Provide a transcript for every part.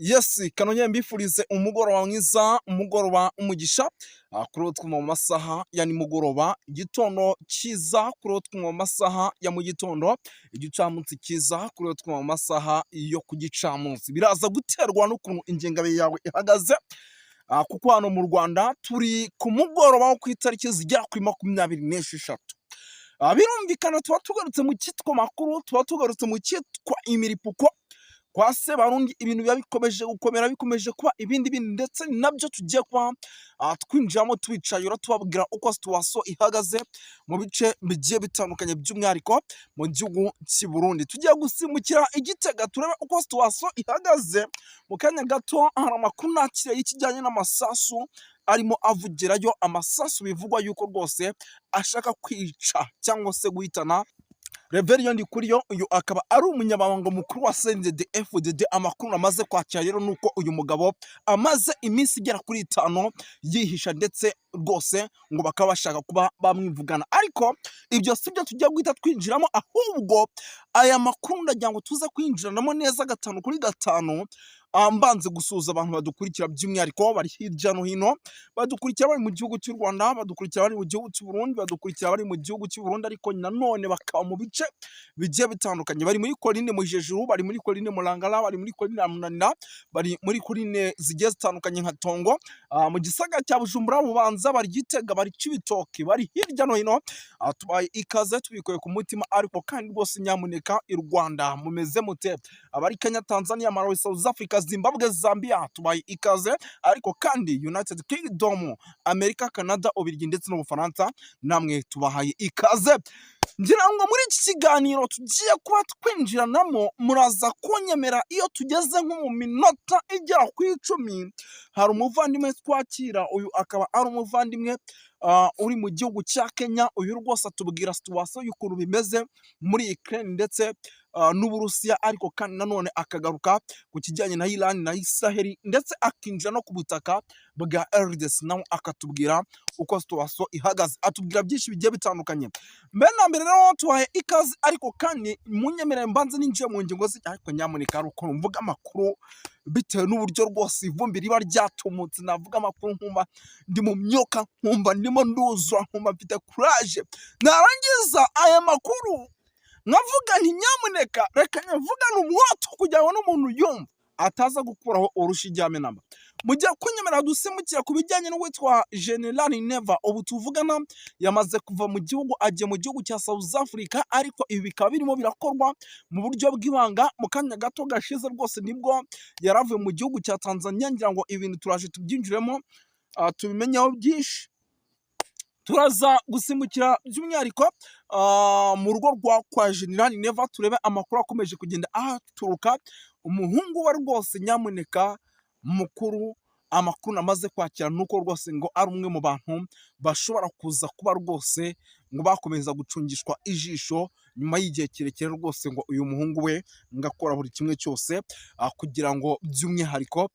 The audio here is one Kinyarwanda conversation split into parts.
Yes, kanongere mbifurize umugoroba mwiza, umugoroba umugisha kuri uwo twumva mu masaha ya nimugoroba, igitondo cyiza kuri uwo twumva mu masaha ya mu gitondo, igicamunsi cyiza kuri uwo twumva mu masaha yo ku gicamunsi. Biraza guterwa n'ukuntu ingengabihe yawe ihagaze, kuko hano mu Rwanda turi ku mugoroba wo ku itariki zigera kuri 26. Birumvikana tuba tugarutse mu cyitwa makuru, tuba tugarutse mu cyitwa imiripuko kwa Sebarundi. Ibintu biba bikomeje gukomera, bikomeje kuba ibindi bindi, ndetse nabyo tugiye kuba twinjiramo, tubicayura, tubabwira uko situation ihagaze mu bice bigiye bitandukanye, by'umwihariko mu gihugu cy'i Burundi. Tugiye gusimbukira i Gitega turebe uko situation ihagaze. Mu kanya gato hari amakuru nakiriye y'ikijyanye n'amasasu arimo avugirayo, amasasu bivugwa yuko rwose ashaka kwica cyangwa se guhitana Reverien Ndikuriyo. Uyu akaba ari umunyamabanga mukuru wa CNDD FDD. Amakuru amaze kwakira rero nuko uyu mugabo amaze iminsi igera kuri 5 yihisha, ndetse rwose ngo bakaba bashaka kuba bamwivugana. Ariko ibyo si byo tugiye guhita twinjiramo, ahubwo aya makuru ndagira ngo tuze kwinjiranamo neza gatanu kuri gatanu. Mbanze gusuhuza abantu badukurikira, by'umwihariko bari hirya no hino, badukurikira bari mu gihugu cy'u Rwanda, badukurikira bari mu gihugu cy'u Burundi, badukurikira bari mu gihugu cy'u Burundi ariko nanone bakaba mu bice bigiye bitandukanye: bari muri colline Mujejuru, bari muri colline Murangara, bari muri colline Munanira, bari muri colline zigiye zitandukanye nka Tongo, mu gisagara cya Bujumbura, Bubanza, bari Gitega, bari Cibitoke, bari hirya no hino. Tubaye ikaze tubikuye ku mutima. Ariko kandi rwose nyamuneka, i Rwanda mumeze mute? Abari Kenya, Tanzania, Malawi, South Africa, Zimbabwe, Zambia, tubaye ikaze. Ariko kandi United Kingdom, Amerika, Canada, Ubirigi ndetse n'Ubufaransa, namwe tubahaye ikaze. Ngira ngo muri iki kiganiro tugiye kuba twinjiranamo, muraza kunyemera iyo tugeze nko mu minota igera ku 10, hari umuvandimwe twakira. Uyu akaba ari umuvandimwe uri mu gihugu cya Kenya. Uyu rwose atubwira situation y'ukuntu bimeze muri Ukraine ndetse n'Uburusiya, ariko kandi nanone akagaruka ku kijyanye na Iran na Israel, ndetse akinjira no ku butaka bwa RDC, nawe akatubwira uko situation ihagaze. Atubwira byinshi bigiye bitandukanye. Mbere na mbere rero tubahe ikaze, ariko kandi munyemerere mbanze ninjiye mu ngingo ze. Ariko nyamuneka, hari ukuntu mvuga amakuru bitewe n'uburyo rwose ivumbi riba ryatumutse, navuga amakuru nkumva ndi mu myuka, nkumva ndimo nduzura, nkumva mfite courage, narangiza aya makuru nkavuga nti: "Nyamuneka reka nyavugane umwoto," kugira ngo n'umuntu yumva ataza gukuraho urushinge namba. Mujya kunyemerera dusimukira ku bijyanye n'uwitwa General Neva. Ubu tuvugana yamaze kuva mu gihugu, agiye mu gihugu cya South Africa, ariko ibi bikaba birimo birakorwa mu buryo bw'ibanga. Mu kanya gato gashize rwose nibwo yaravuye mu gihugu cya Tanzania. Ngira ngo ibintu turaje tubyinjiremo, tubimenyeho byinshi. Turaza gusimbukira by'umwihariko mu rugo rwa kwa General Neva, turebe amakuru akomeje kugenda ahaturuka. Umuhungu we rwose nyamuneka mukuru, amakuru namaze kwakira nuko rwose ngo ari umwe mu bantu bashobora kuza kuba rwose ngo bakomeza gucungishwa ijisho nyuma y'igihe kirekire. Rwose ngo uyu muhungu we ngo akora buri kimwe cyose kugira ngo by'umwihariko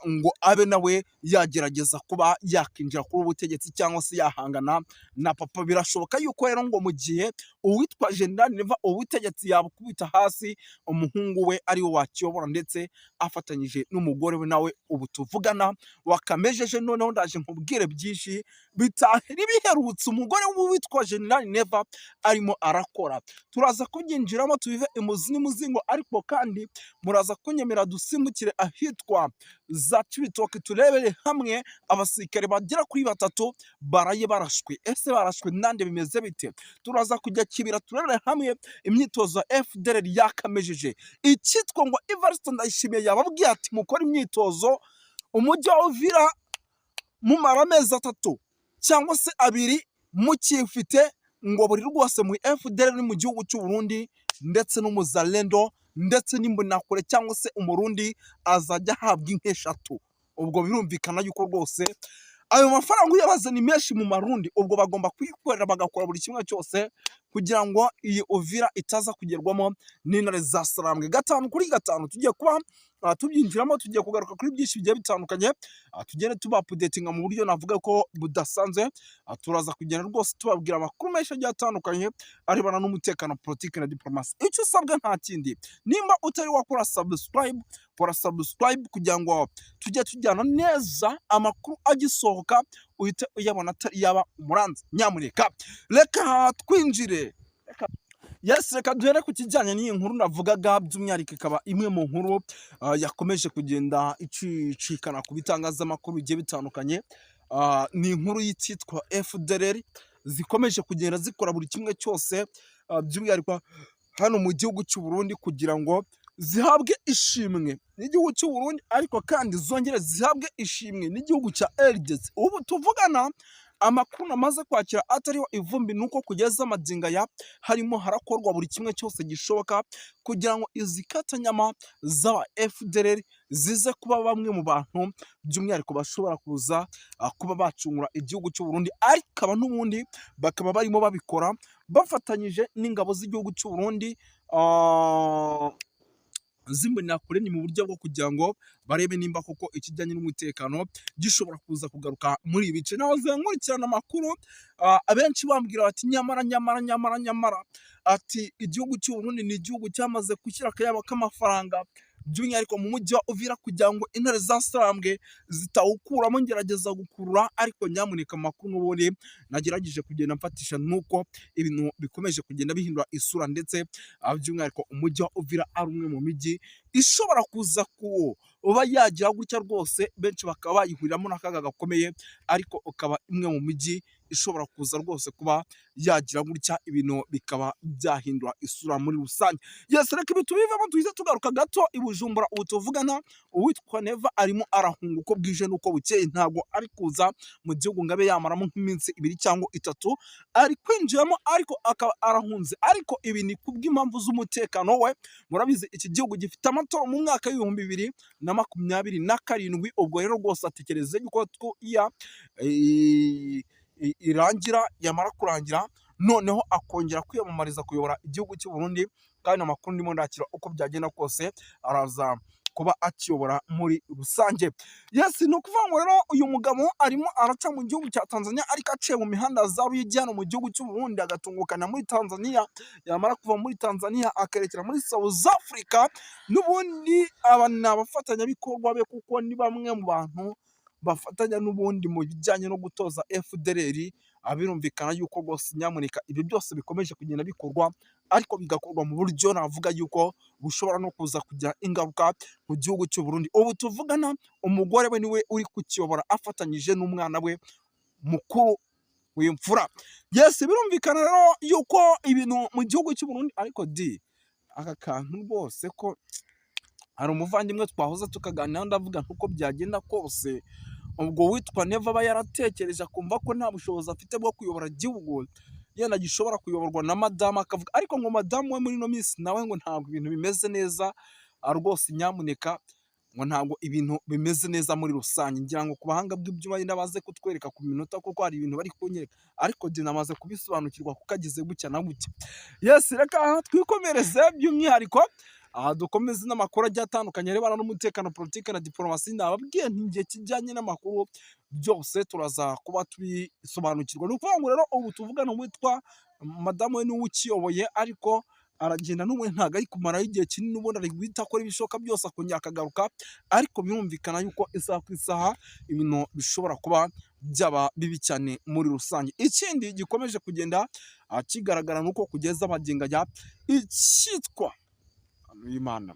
ngo abe nawe yagerageza kuba yakinjira kuri ubu butegetsi cyangwa se yahangana na papa. Birashoboka yuko rero ngo mu gihe uwitwa General Neva ubutegetsi yabukubita hasi, umuhungu we ariwe wakiyobora, ndetse afatanyije n'umugore we nawe ubu tuvugana wakamejeje. Noneho ndaje nkubwire byinshi bitari biherutse umugore w'uwitwa General Neva arimo arakora. Turaza kubyinjiramo tubive imuzi n'umuzingo. Ariko kandi muraza kunyemera dusimbukire ahitwa za Cibitoke, turebere hamwe abasirikare bagera kuri batatu baraye barashwe. Ese barashwe nande? Bimeze bite? Turaza kujya Kibira, turebere hamwe imyitozo ya FDLR yakamejeje. Icyitwa ngo Evariste Ndayishimiye yababwiye ati: "Mukore imyitozo, umujyi wa Uvira mumara amezi 3 cyangwa se 2 mukifite," ngo buri rwose mu FDLR mu gihugu cy'u Burundi ndetse n'umuzalendo ndetse n'imbonakure cyangwa se Umurundi azajya ahabwa inka eshatu. Ubwo birumvikana yuko rwose ayo mafaranga uyabaze ni menshi mu Marundi. Ubwo bagomba kuyikorera, bagakora buri kimwe cyose kugira ngo iyi Uvira itaza kugerwamo n'intare za Sarambwe. Gatanu kuri gatanu tugiye kuba tubyinjiramo. Tugiye kugaruka kuri byinshi bigiye bitandukanye, tugende tuba updatinga mu buryo navuga ko budasanzwe. Turaza kugenda rwose tubabwira amakuru menshi agiye atandukanye arebana n'umutekano, politiki na diplomasi. Icyo usabwa nta kindi, nimba utari wakora subscribe, kora subscribe kugira ngo tujye tujyana neza, amakuru agisohoka uhite uyabona atari yaba umuranzi. Nyamuneka reka twinjire. Yes, reka duhere ku kijyanye n'iyi nkuru navugaga, by'umwihariko ikaba imwe mu nkuru yakomeje kugenda icicikana ku bitangazamakuru bigiye bitandukanye. Ni inkuru y'icyitwa FDLR zikomeje kugenda zikora buri kimwe cyose, by'umwihariko hano mu gihugu cy'u Burundi, kugira ngo zihabwe ishimwe n'igihugu cy'u Burundi, ariko kandi zongere zihabwe ishimwe n'igihugu cya RDC. Ubu tuvugana, amakuru namaze kwakira atariho ivumbi nuko kugeza magingo aya harimo harakorwa buri kimwe cyose gishoboka kugira ngo izi katanyama z'aba FDLR zize kuba bamwe mu bantu by'umwihariko bashobora kuza kuba bacungura igihugu cy'u Burundi, ariko aba n'ubundi bakaba barimo babikora bafatanyije n'ingabo z'igihugu cy'u Burundi z'imbonerakure. Ni mu buryo bwo kugira ngo barebe nimba koko ikijyanye n'umutekano gishobora kuza kugaruka muri ibi bice. Nahoze nkurikirana amakuru, abenshi bambwira bati nyamara, nyamara, nyamara, nyamara, ati igihugu cy'u Burundi ni igihugu cyamaze gushyira akayabo k'amafaranga, by'umwihariko mu mujyi wa Uvira, kugira ngo intare za Sarambwe zitawukuramo. Ngerageza gukurura, ariko nyamuneka amakuru n'ubundi nagerageje kugenda mfatisha nuko ibintu bikomeje kugenda bihindura isura, ndetse by'umwihariko umujyi wa Uvira ari umwe mu mijyi ishobora kuza kuba yagira gutya rwose, benshi bakaba bayihuriramo n'akaga gakomeye, ariko ukaba imwe mu mijyi ishobora kuza rwose kuba yagira gutya ibintu bikaba byahindura isura muri rusange. Yes, reka ibi tubivemo, duhite tugaruka gato i Bujumbura. Ubu tuvugana, uwitwa Neva arimo arahunga uko bwije n'uko bukeye. Ntabwo ari kuza mu gihugu ngo abe yamaramo nk'iminsi 2 cyangwa 3. Ari kwinjiramo ariko akaba arahunze, ariko ibi ni kubw'impamvu z'umutekano we. Murabizi, iki gihugu gifite amatora mu mwaka w'2027. Ubwo rero rwose atekereze yuko iya irangira, yamara kurangira noneho akongera kwiyamamariza kuyobora igihugu cy'u Burundi. Kandi amakuru ndimo ndakira, uko byagenda kose araza kuba akiyobora muri rusange. Yes, ni ukuvuga ngo rero uyu mugabo arimo araca mu gihugu cya Tanzania, ariko aciye mu mihanda za Ruyigi hano mu gihugu cy'u Burundi, agatungukana muri Tanzania, yamara kuva muri Tanzania akerekera muri South Africa. N'ubundi aba ni abafatanyabikorwa be, kuko ni bamwe mu bantu bafatanya n'ubundi mu bijyanye no gutoza FDLR. Birumvikana yuko rwose nyamuneka ibi byose bikomeje kugenda bikorwa, ariko bigakorwa mu buryo navuga yuko bushobora no kuza kugira ingaruka mu gihugu cy'u Burundi. Ubu tuvugana, umugore we niwe uri kukiyobora afatanyije n'umwana we mukuru w'imfura. Yes, birumvikana rero yuko ibintu mu gihugu cy'u Burundi, ariko di aka kantu rwose ko hari umuvandimwe twahoze tukaganira, ndavuga nkuko byagenda kose, ubwo witwa Neva aba yaratekereje akumva ko nta bushobozi afite bwo kuyobora igihugu, yenda gishobora kuyoborwa na madamu, akavuga ariko ngo madamu we muri ino minsi nawe ngo ntabwo ibintu bimeze neza rwose, nyamuneka, ngo ntabwo ibintu bimeze neza muri rusange. Ngira ngo ku buhanga bw'ibyuma yenda baze kutwereka ku minota, kuko hari ibintu bari kunyereka, ariko jye namaze kubisobanukirwa kuko agize gutya na gutya. Yes, reka twikomereze, by'umwihariko aha dukomeze n'amakuru agiye atandukanye arebana n'umutekano, politiki na diplomasi. Nababwiye nti igihe kijyanye n'amakuru byose turaza kuba tubisobanukirwa. Ni ukuvuga ngo rero ubu tuvugana, witwa madamu we niwe ukiyoboye, ariko aragenda n'ubundi ntabwo ari kumarayo igihe kinini. Ubundi ari guhita akora ibishoboka byose akongera akagaruka, ariko birumvikana yuko isaha ku isaha ibintu bishobora kuba byaba bibi cyane muri rusange. Ikindi gikomeje kugenda kigaragara ni uko kugeza magingo aya icyitwa Imana,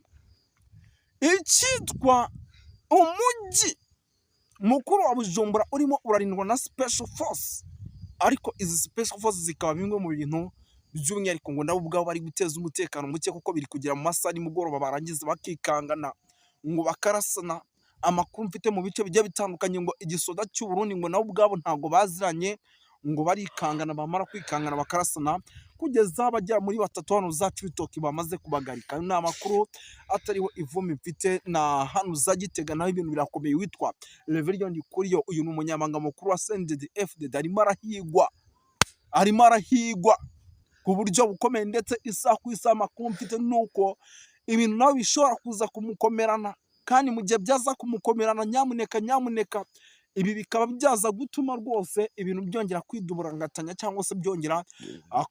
icyitwa umujyi mukuru wa Bujumbura urimo urarindwa na special force, ariko izi special force zikaba bimwe mu bintu by'umwihariko ngo nabo ubwabo bari guteza umutekano muke, kuko biri kugera mu masaha nimugoroba barangiza bakikangana ngo bakarasana. Amakuru mfite mu bice bigiye bitandukanye, ngo igisoda cy'u Burundi ngo nabo ubwabo ntabwo baziranye, ngo barikangana, bamara kwikangana bakarasana, kugeza abagera muri batatu hano za Cibitoke bamaze kubagarika. Ni amakuru atariho ivumbi mfite. Na hano za Gitega naho ibintu birakomeye. Witwa Reverien Ndikuriyo, uyu ni umunyamabanga mukuru wa CNDD FDD, arimo arahigwa, arimo arahigwa ku buryo bukomeye, ndetse isaha ku isaha amakuru mfite nuko ibintu nawe bishobora kuza kumukomerana. Kandi mu gihe byaza kumukomerana, nyamuneka, nyamuneka, ibi bikaba byaza gutuma rwose ibintu byongera kwiduburangatanya cyangwa se byongera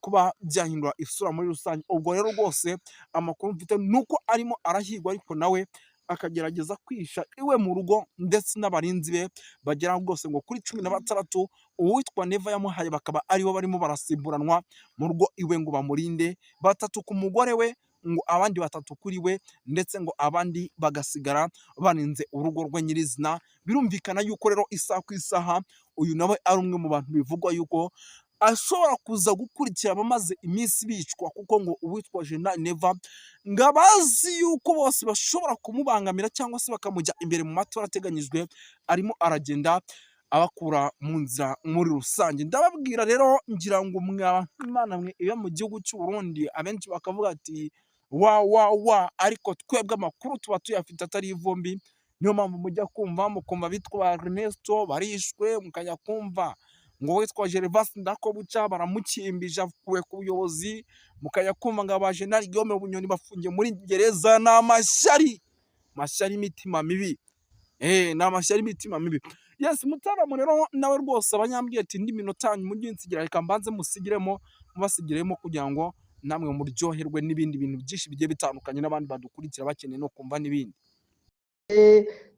kuba byahindura isura muri rusange. Ubwo rero rwose amakuru mfite ni uko arimo arahigwa, ariko nawe akagerageza kwihisha iwe mu rugo, ndetse n'abarinzi be bagera rwose ngo kuri 16 uwitwa Neva yamuhaye, bakaba aribo barimo barasimburanwa mu rugo iwe ngo bamurinde, batatu ku mugore we, ngo abandi batatu kuri we, ndetse ngo abandi bagasigara barinze urugo rwe nyirizina. Birumvikana yuko rero isaha ku isaha uyu nawe ari umwe mu bantu bivugwa yuko ashobora kuza gukurikira abamaze iminsi bicwa, kuko ngo uwitwa Jenerali Neva ngo abazi yuko bose bashobora kumubangamira cyangwa se bakamujya imbere mu matora ateganyijwe, arimo aragenda abakura mu nzira muri rusange. Ndababwira rero, ngira ngo mwaba Imana mwe iba mu gihugu cy'u Burundi, abenshi bakavuga ati "wa wa wa", ariko twebwe amakuru tuba tuyafite atari ivumbi. Niyo mpamvu mujya kumva mukumva bitwa Ernesto barishwe, mukajya kumva ngo witwa Gervas Ndakobuca baramukimbije, akuwe ku buyobozi, mukajya kumva ngo aba General Guillaume Bunyoni bafungiye muri gereza. Ni amashyari, mashyari, imitima mibi, ni amashyari, imitima mibi. Yes, mutaramu rero nawe rwose abanyambwiye ati indi minota mujye nsigira, reka mbanze musigiremo, mubasigiremo kugira ngo namwe muryoherwe n'ibindi bintu byinshi bigiye bitandukanye, n'abandi badukurikira bakeneye no kumva n'ibindi.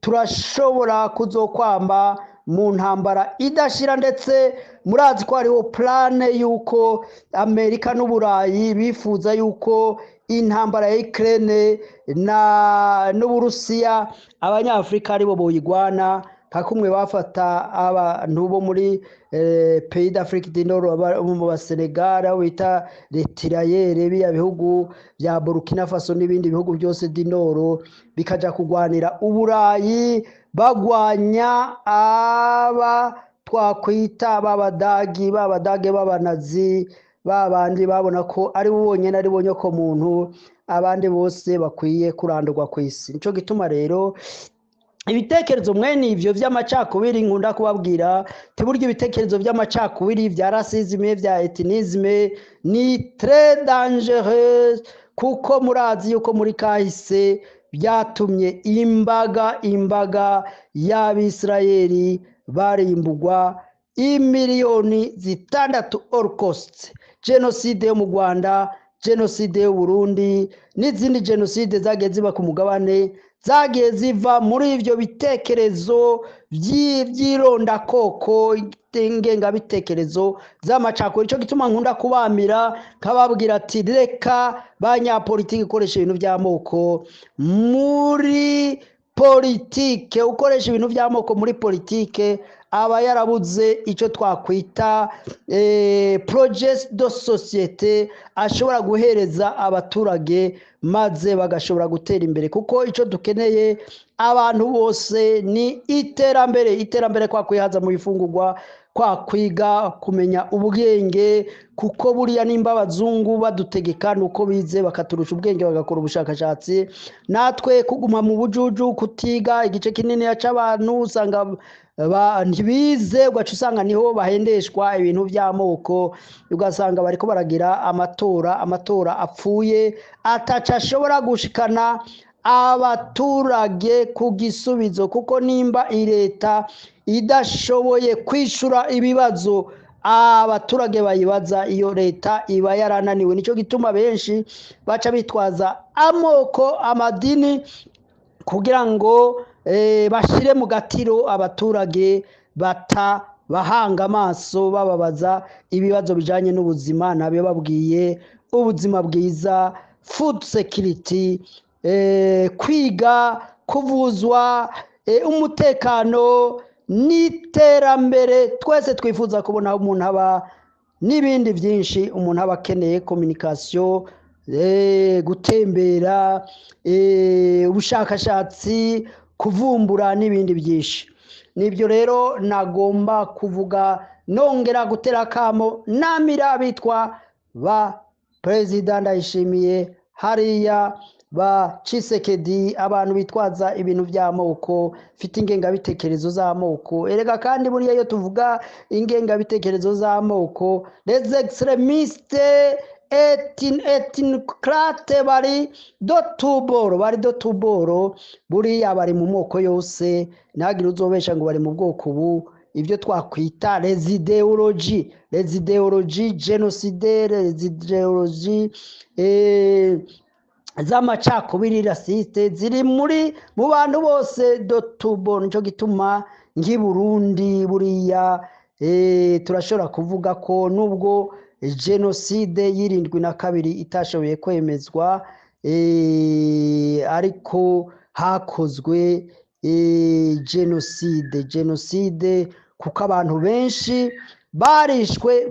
Turashobora kuzokwamba mu ntambara idashira. Ndetse murazi ko hariho plan y'uko Amerika n'Uburayi bifuza y'uko intambara ya Ukraine na n'Uburusiya Abanyafurika aribo boyigwana, nka kumwe bafata abantu bo muri pays d'Afrique du Nord, mu Basenegal, aho bita les tirailleurs, biya bihugu bya Burkina Faso n'ibindi bihugu byose du Nord, bikaja kugwanira Uburayi, bagwanya aba twakwita b'Abadagi, b'Abadage b'Abanazi, babandi babona ko ari bo bonyene, ari bo nyoko muntu, abandi bose bakwiye kurandurwa ku isi. Nico gituma rero ibitekerezo mwene ivyo vy'amacakubiri nkunda kubabwira tiburya ibitekerezo vy'amacakubiri, vya racisme, vya ethnisme ni très dangereux, kuko murazi yuko muri kahise byatumye imbaga y'Abisirayeli barimbugwa, imiliyoni 6, holocauste, jenoside yo mu Rwanda, jenoside y'u Burundi n'izindi jenoside zagiye ziba ku mugabane, zagiye ziva muri ivyo bitekerezo vy'irondakoko, ingengabitekerezo z'amacakubiri. Ico gituma nkunda kubamira, nkababwira ati reka banyapolitiki ikoresha ibintu by'amoko muri politike. Ukoresha ibintu by'amoko muri politike aba yarabuze icyo twakwita projet de société ashobora guhereza abaturage, maze bagashobora gutera imbere, kuko icyo dukeneye abantu bose ni iterambere. Iterambere kwa kwihaza mu bifungurwa, kwa kwiga, kumenya ubwenge, kuko buriya nimba abazungu badutegeka nuko bize bakaturusha ubwenge, bagakora ubushakashatsi. Natwe kuguma mu bujuju, kutiga, igice kinini c'abantu usanga ntibize, ugaca usanga niho bahendeshwa ibintu by'amoko, ugasanga bariko baragira amatora, amatora apfuye ataca ashobora gushikana abaturage ku gisubizo, kuko nimba leta idashoboye kwishura ibibazo abaturage bayibaza, iyo leta iba yarananiwe. Nicyo gituma benshi baca bitwaza amoko, amadini, kugira ngo bashire mu gatiro abaturage, batabahanga amaso bababaza ibibazo bijanye n'ubuzima. Nabyo babwiye ubuzima bwiza, food security, kwiga, kuvuzwa, umutekano n'iterambere twese twifuza kubona aho umuntu aba, n'ibindi byinshi umuntu aba akeneye, communication, gutembera, ubushakashatsi, kuvumbura n'ibindi byinshi. Nibyo rero nagomba kuvuga, nongera gutera akamo namira abitwa ba Perezida Ndayishimiye hariya, ba Tshisekedi, abantu bitwaza ibintu by'amoko, mfite ingengabitekerezo z'amoko. Erega kandi buriya iyo tuvuga ingengabitekerezo z'amoko, les extrémistes. Ethnocrate bari de tous bords, bari de tous bords. Buriya bari mu moko yose, ntihagire uzobesha ngo bari mu bwoko ubu. Ibyo twakwita les idéologies génocidaires, les idéologies z'amacakubiri, racistes, ziri mu bantu bose de tous bords. Nicyo gituma nk'i Burundi buriya turashobora kuvuga ko nubwo jenoside y'72 itashoboye kwemezwa, ariko hakozwe jenoside, kuko abantu benshi barishwe.